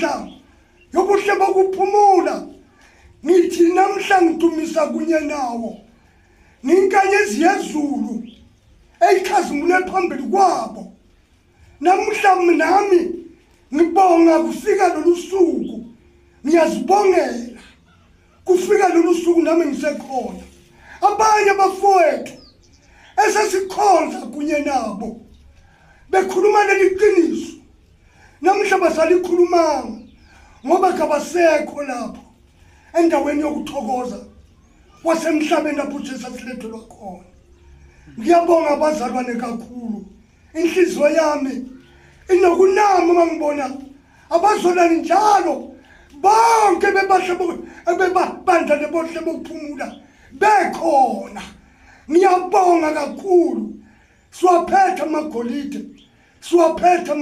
Nkandla yobuhle bokuphumula, ngithi namhla ngidumisa kunye nawo. Nginkanyezi yezulu eyikhazimule phambili kwabo. Namuhla nami ngibonga kufika lolu suku, ngiyazibongela kufika lolu suku nami ngisekhona. Abanye abafowethu esesikhonza kunye nabo bekhuluma leli qiniso namuhla basalikhulumanga ngoba kabasekho lapho endaweni yokuthokoza wasemhlabeni lapho uJesu asilethelwa khona. Ngiyabonga abazalwane kakhulu, inhliziyo yami inokunama uma ngibona abazolani njalo bonke bebahle bebabandla lebohle bokuphumula bekhona. Ngiyabonga kakhulu. Siwaphethe amagolide, siwaphethe.